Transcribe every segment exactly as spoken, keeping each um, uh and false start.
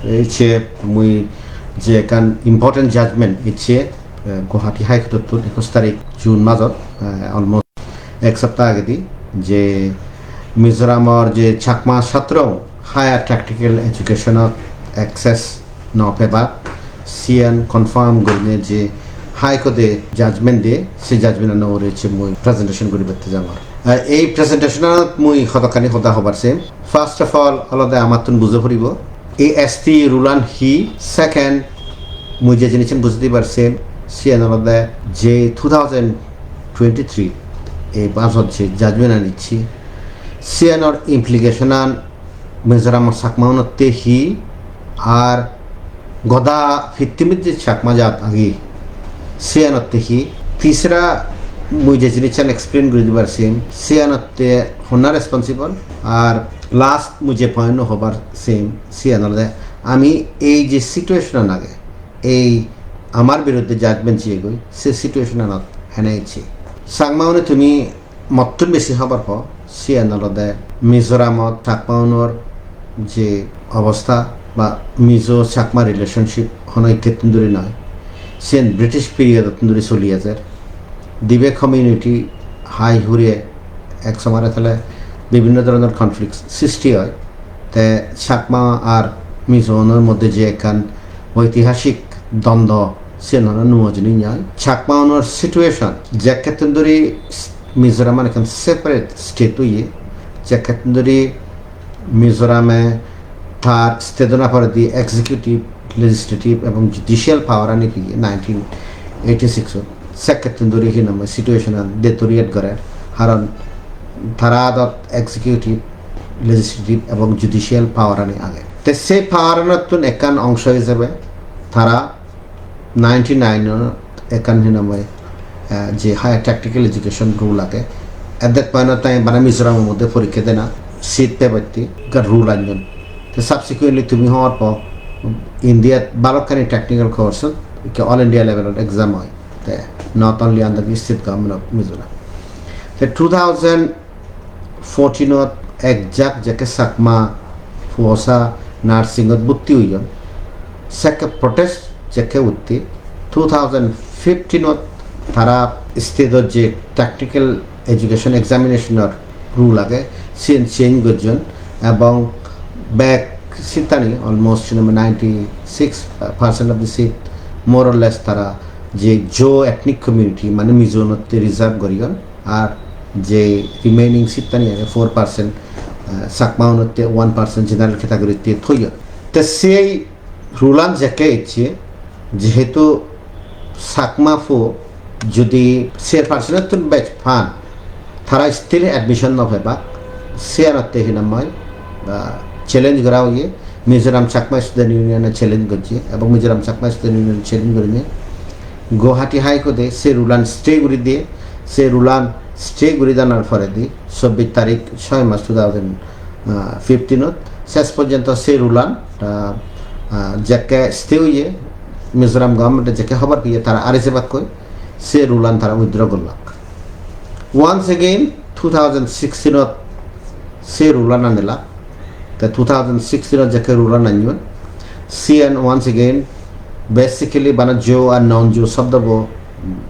Ecche mui je ekkan important judgment ecche, eh, Guwahati High Court-ottun ekush tarik June majot, eh, almost ek sapta agedi, je Mizoramor je Chakma satro higher technical education-ot access no pebak, siyan confirm gurinei je High Court-e judgment diye, se judgment-ano ugure ecche mui presentation guribatte jangor. Eh, ei presentation-anot mui hodokkani hoda hobar sem. First of all, olode amattun bujo puribo, ei S T rule-an hi. Second, mui je jinissan bujei dibar sem, siyan olode je two thousand twenty-three ei bajot je judgment-an ecche, siyanor implication-an Mizoram Chakmaunotte hi, ar goda pittimit je Chakma jat agi, siyanotte hi. Tisra, mui je jinissan explain guri dibar sem, siyanotte honna responsible, ar last mui je point-o hobar sem, siyan olode ami ei je situation-an age, ei amar biruddhe judgment jiyegoi, se situation-anot hene ecche. Changmaune tumi mottun besi hobor po, siyan olode Mizoramot Chakmaunor je obosta ba Mizo Chakma relationship hono ikkettun duri noi, siyan British period-ottun duri soli ejer. Dibe community hai hure ek somare tale bibhinno dhoronor conflict sristi oi. Te Chakma ar Mizounor moddhe je ekkan oitihasik dondwo, siyan hono nuo jinis noi. Chakmaunor situation, jekkettun duri Mizoram-an ekkan separate state oye, jekkettun duri Mizorame tar state-o na poredi executive, legislative ebong judicial power-ani peye nineteen eighty-six-ot, sekkettun duri hi nang hoi situation-an deteriorate gore, karon tara adot executive, legislative ebong judicial power-ani age. Te se power-anottun ekkan ongso ijebe tara ninety-nine-ot ekkan hi nang hoi, eh, je higher technical education rule age, at that point of time bana Mizoram-or moddhe porikka dena, seat pebatte ekkan rule anyon. Te subsequently tumi hobor po, India-t balokkani technical course-ot ikke all India level-ot exam oi. Te not only under the state government of Mizoram. Te two thousand fourteen-ot ek jak jekke Chakma puosa nursing-ot bhorti oyon, sekke protest jekke utte, two thousand fifteen-ot tara state-ot je technical education examination-or rule age, siyen change gojjon, ebong bek seat-ani, almost, you know, ninety-six percent of the seat, more or less, tara je Zo ethnic community, mane Mizo-unotte reserve goriyon, ar je remaining seat-ani age, four percent, eh, Chakma-unotte, one percent general category-tte thoyon. Te sei rule-an jekke ecche, jehetu Chakma puo jodi chairperson-ottun bej pan, tara still admission no pebak, siyanotte hi nang hoi, ba, challenge gora oye, Mizoram Chakma Student Union-e challenge gojje, ebong Mizoram Chakma Student Union challenge gurinei Guwahati High Court-e se rule-an stay guri diye, se rule-an stay guri danar poredi chobbish tarik, choi mas two thousand fifteen-ot, ses porjonto se rule-an, ah, ah, jekke stay oye, Mizoram government-e jekke hobor peye tara ari jebakkoi, se rule-an tara withdraw gollak. Once again, two thousand sixteen-ot se rule-an anilak. Te two thousand sixteen-ot jekke rule-an anyon, siyen once again, basically bana Zo ar non-Zo shobdobo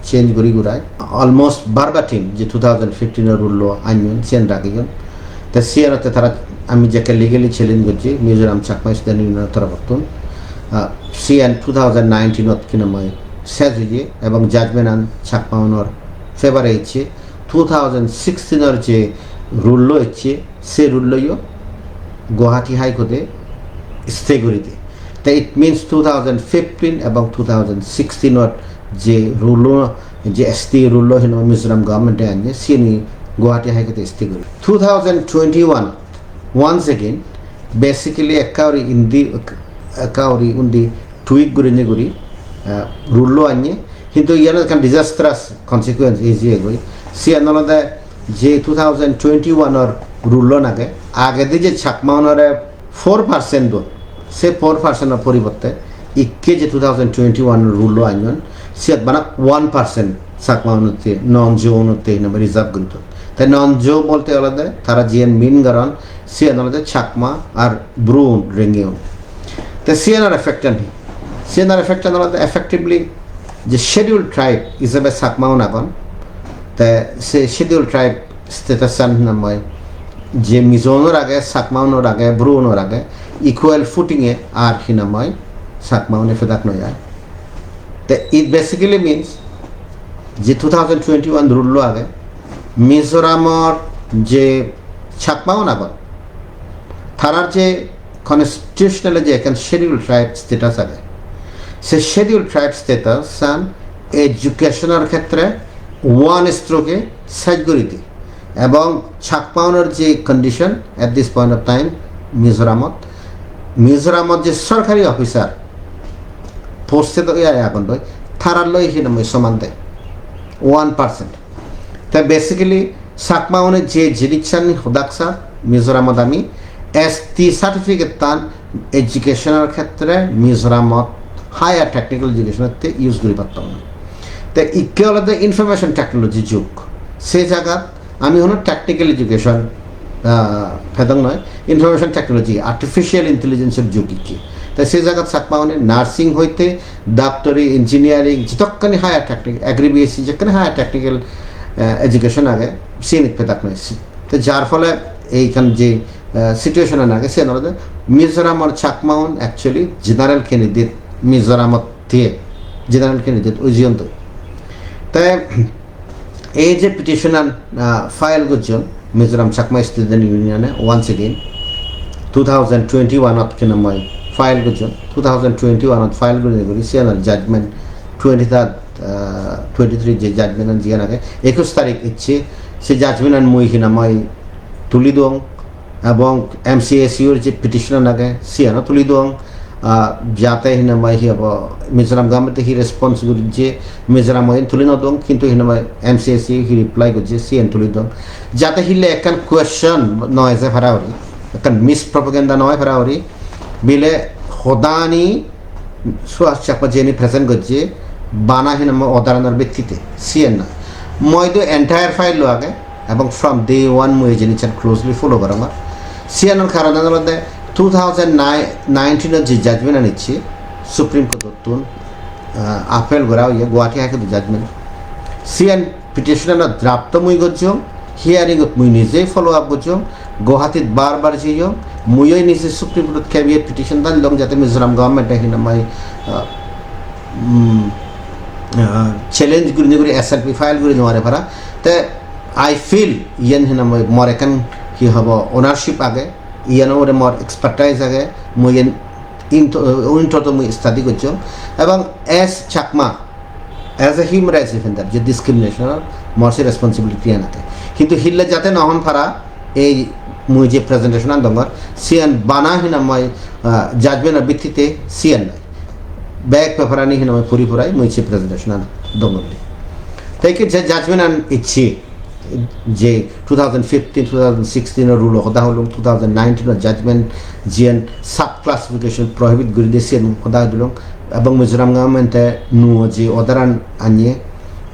change guri gurai almost verbatim je two thousand fifteen-or rule-o anyon, siyen ragiyon. Te siyenotte tara ami jekke legally challenge gojji Mizoram Chakma Student Union-or toropottun, ah, siyen two thousand nineteen-ot hi nang hoi ses oye ebong judgment-an Chakma-unor favor-e ecche. Two thousand sixteen-or je rule-o ecche, se rule-o yo Guwahati High Court-e stay guri diye. Te it means two thousand fifteen ebong two thousand sixteen-or je rule-o, je S T rule-o hi nang hoi Mizoram government-e anye, siyeni Guwahati High Court-e stay guri. Two thousand twenty-one, once again, basically ekka guri indi, ekka guri undi tweak gurinei guri, eh, rule-o anye. Hintu iyan ekkan disastrous consequence ejiyegoi. Siyan olode je two thousand twenty-one-or rule-an age, agedi je Chakma-unore four percent don, se four percent-or poribotte ikke je two thousand twenty-one rule-o anyon, siyot bana one percent Chakma-unotte, non-Zo-unotte hi nang hoi reserve guri don. Te non-Zo bolte olode tara jiyen mean goron, siyen olode Chakma ar Bru-un, Renge-un. Te siyanor effect an hi? Siyanor effect an olode effectively je scheduled tribe ijebe Chakmaun agon. Te se scheduled tribe status an hinamai je Mizounor age, Chakmaunor age, Brounor age, equal footing e ar hinamai Chakmaune pedak noi ai. Te it basically means je two thousand twenty-one rule lo age, Mizoramor je Chakmaun agon, tarar je constitutional je ekkan scheduled tribe status age, se scheduled tribe status an education or khetre one stroke e sej guri di. Ebong Chakmaunor je condition at this point of time Mizoramot, Mizoramot je sorkari officer posted oi agon doi, tarar loi hinamai soman de, one percent. Te basically Chakmaune je jinissan hodak sar, Mizoramot ami S T certificate tan education or khetre Mizoramot higher technical education te use guri patton. Te ikke olode information technology jug. Se jagat ami hono technical education, ah, pedong noi, information technology, artificial intelligence or jug ikke. Te se jagat Chakmaune nursing hoite doctory, engineering, jitokkani higher technical, agri B S C, jekkani higher technical, ah, education age, siyenit pedak noi. Te jar phole eikan je, ah, situation an age, siyan olode Mizoram or Chakmaun actually general candidate, Mizoramot thiye general candidate oi jiyon to. Te ei je petition an, ah, file gojjon Mizoram Chakma Student Union e, once again two thousand twenty-one ot hinamai file gojjon, two thousand twenty-one ot file guri guri siyanor judgment twenty-third, ah, twenty-three je judgment an jiyan age, ekush tarik icche, se judgment an mui hinamai tuli dong, ebong M C S U r je petition an age siyano tuli dong, ah, jate hinamai hi hobo Mizoram government e hi response gojje, Mizoram o iyen tuli no dong, kintu hinamai M C S U hi reply gojje siyen tuli dong, jate hille ekkan question no eje para guri, ekkan mispropaganda no oi para guri, bile hodani Suhas Chakma jeni present gojje, bana hinamai order anor bittite, siyen na. Moi do entire file lo age, ebong from day one mui ei jinissan closely follow gorongor. Siyanor karon olode two thousand nineteen ot je judgment an icche Supreme Court ottun, ah, appeal gora oye Guwahati High Court judgment. Siyan petition ano draft to mui gojjong, hearing ot mui nije follow up gojjong, Guwahatit bar bar jeyong, mui oi nije Supreme Court ot caveat petition dan dong jate Mizoram government e hinamai, ah, um, ah, challenge guri guri S L P file guri no pare para. Te I feel iyen hinamai mor ekkan hi hobo ownership age, iyan ugure mor expertise age, mui iyen into, into to mui study gojjong. Ebong as Chakma, as a human rights defender, je discrimination or mor se responsibility an age. Kintu hille jate no hon para ei mui je presentation an dongor, siyan bana hinamai, ah, judgment or bittite siyan noi. Bek paper ani hinamai puri purai mui se presentation an dongor. Te ikke je judgment an icche, je two thousand fifteen, two thousand sixteen or rule hoda holung, two thousand nineteen or judgment jiyan sub classification prohibit guri de siyan hoda holung, ebong Mizoram government e nuo je order an anye,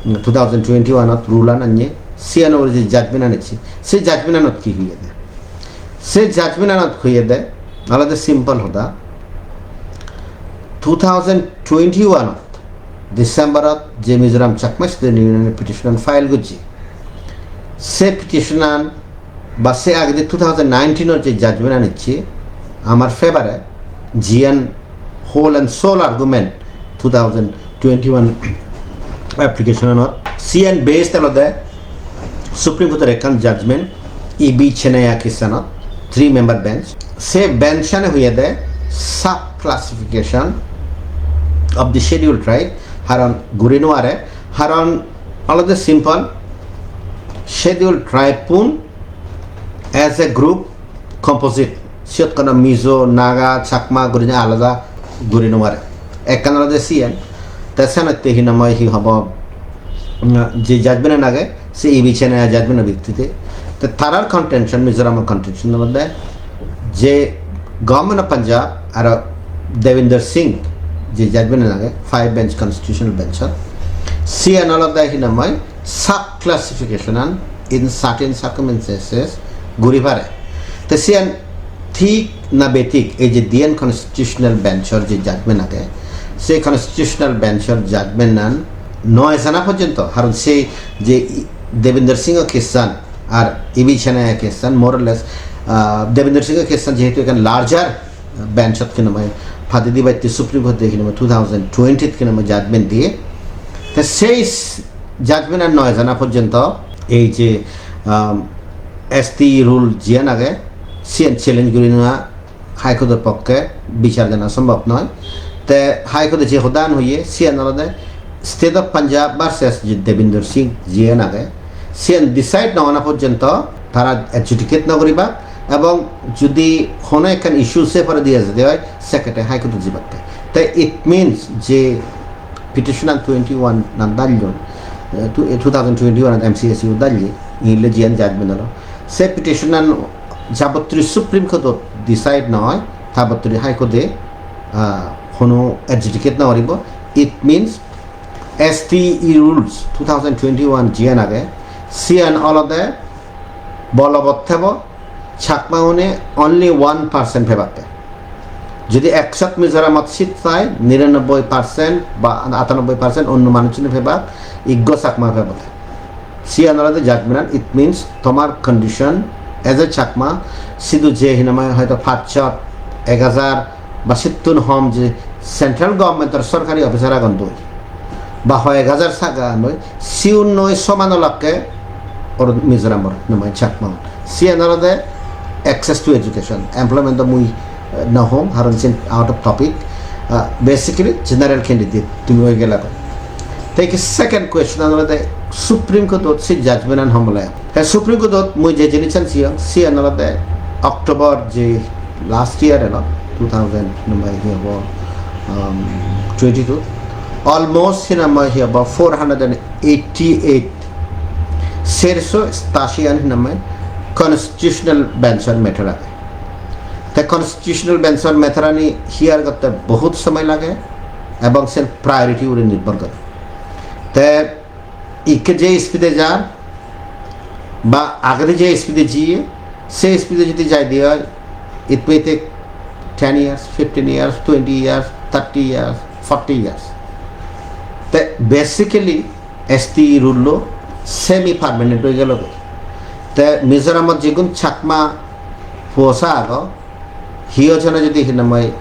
two thousand twenty-one ot rule an anye, siyan ugure je judgment an icche, se judgment anot hi hoyede? Se judgment anot hoyede, olode simple hoda, two thousand twenty-one ot December ot je Mizoram Chakma Student Union e petition an file gojje, se petition an ba se agedi two thousand nineteen or je judgment an icche amar favor e, jiyan whole and sole argument two thousand twenty-one application anor, siyan based olode Supreme Court or ekkan judgment, E B Chennaiah case anot, three member bench. Se bench ane hoyede sub classification of the scheduled tribe haron guri no pare, haron olode simple, scheduled tribe pun as a group composite, siyot kono Mizo, Naga, Chakma gurinei alada guri no pare. Ekkan olode siyan, te senotte hinamai hi hobo, mm, je judgment an age, se E B Chennaiah judgment o bittite. Te tarar contention, Mizoram or contention olode je Government of Punjab aro Devinder Singh je judgment an age, five bench constitutional bench ot, siyan olode hinamai sub classification an in certain circumstances guri pare. Te siyan thik na betik, ei je diyen constitutional bench-or je judgment age, sei constitutional bench-or judgment-an noi jana porjonto, haron sei je Devinder Singh-o case-an ar Ibi Chennaiya case-an, more or less, ah, Devinder Singh-o case-an jehetu ekkan larger bench-ot hinamai padi dibatte Supreme Court-e hinamai two thousand twenty-t hinamai judgment diye. Te sei s-, judgment-an noi jana porjonto ei je, um, S T E rule jiyan age, siyan challenge guri nw High Court-or pokke bichar jana sombhob noi. Te High Court-e je hodan hoye, siyan olode State of Punjab versus je Devinder Singh jiyan age, siyan decide nw ona porjonto tara adjudicate nw guribak, ebong judi hono ekkan issue se pore diye jede oi, sekkete High Court-ot jibakke. Te it means je petition-an twenty-one-an dallon, eh, two, eh, two thousand twenty-one-an M C S U dalle, inle jiyan judgment olo. Se petition-an jabottri Supreme Court-ot decide noi, tabottri High Court-e, ah, hono adjudicate no goribo. It means S T E rules two thousand twenty-one jiyan age, siyan olode bolobot thebo, Chakma-une only one percent pebakke. Jodi ekshot Mizoramot seat thai, niranobboi percent ba atanobboi percent onno manuchune pebak, iggo Chakma pebode. Siyan olode judgment, it means tomar condition as a Chakma, sidu je hinamai hoito pachshot, ek hajar ba sittun hom je central government-or sorkari officer agon doi, ba hoi ek hajar saga agon doi, siun noi soman olakke or Mizoram-or hinamai Chakma. Siyan olode access to education, employment do mui, eh, no hom, haron siyan out of topic. Ah, basically, general candidate tumi oi gela. Te ki second question olode Supreme Court-ot se judgment-an homole. Te Supreme Court-ot mui je jinissan siyong, siyan olode October je last year elo, two thousand number hi hobo, um, twenty-two. Almost hinamai hi hobo four hundred and eighty-eight, serso stashi an hinamai constitutional bench-or matter age. Te constitutional bench-or matter ani hear gotte bohut somoy lage ebong sen priority ugure nirbhor gore. Te ikke je speed-e jar ba agede je speed-e jiye, se speed-e jodi jaide oi, it may take ten years, fifteen years, twenty years, thirty years, forty years. Te basically S T E rule-o semi permanent oi gelo goi. Te Mizoramot jigun Chakma puo sa agon, hi hojone jodi hinamai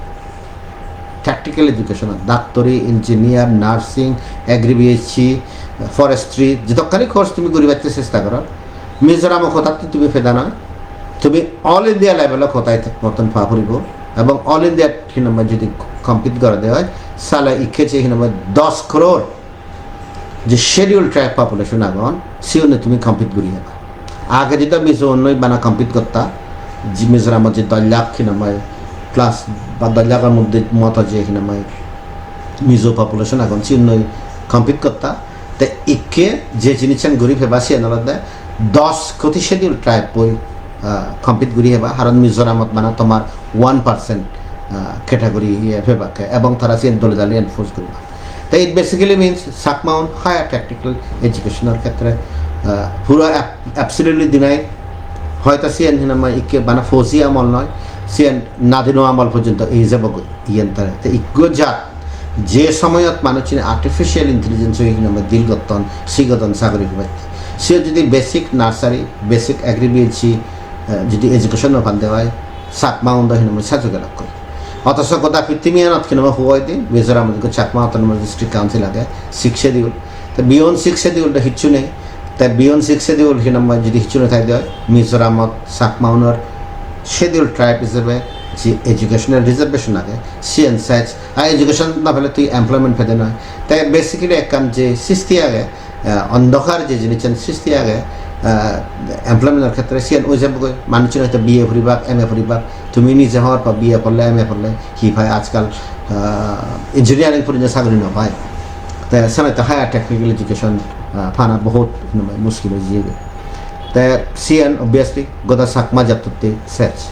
technical education, doctory, engineer, nursing, agri B S C, forestry, jedokkani course tumi guribatte chesta goro, Mizoram-o quota-ttun tumi peda noi, tumi all India level-o quota-t moton pa puribo, ebong all India hinamai jodi compete gorede oi, sale ikke je hinamai dos crore je schedule tribe population agon, siune tumi compete guri heba. Age jodi Mizo-unnoi bana compete gotta, je Mizoramot je dos lakh hinamai plus ba dos lakhor moddhe moto je hinamai Mizo population agon, siunnoi compete gotta. Te ikke je jinissan guri peba siyan olode dos koti schedule tribe-oi, ah, compete guri heba, haron Mizoramot bana tomar one percent, ah, category iye pebakke, ebong tara siyan dole dale enforce guriba. Te it basically means Chakma-un higher technical education-or khetre, ah, puro ab-, absolutely denied. Hoito siyan hinamai ikke bana fauji amol noi, siyan nadino amol porjonto ei jebogoi iyen tare. Te ikko jat je somoyot manuchune artificial intelligence-oi hinamai deal gotton, sigodon sagori pebatte. Siyot jodi basic nursery, basic agri B S C, eh, jodi education no pande oi, Chakma-un do hinamai sajo gelokkoi. Othoso goda pittimiyanot hinamai huoi de, Mizoramot ekko Chakma Autonomous District Council age, Sixth Schedule. Te beyond Sixth Schedule do hissu nei. Te beyond Sixth Schedule hinamai jodi hissu no thai de oi, Mizoramot Chakma-unor schedule tribe hisebe je educational reservation age, siyan sej, ar education no pele tui employment pede noi. Te basically ekkan je sisti age, ah, ondhokar je jinissan sisti age, ah, employment-or khetre siyan oi jebogoi. Manuchune hoito B A puribak, M A puribak, tumi nije hobor pao B A porle, M A porle hi pai ajkal, ah, engineering purinei sagori no pai. Te senotte higher technical education, ah, pana bohut, hinamai, muskil oi jiyegoi. Te siyan obviously goda Chakma jattotte sej.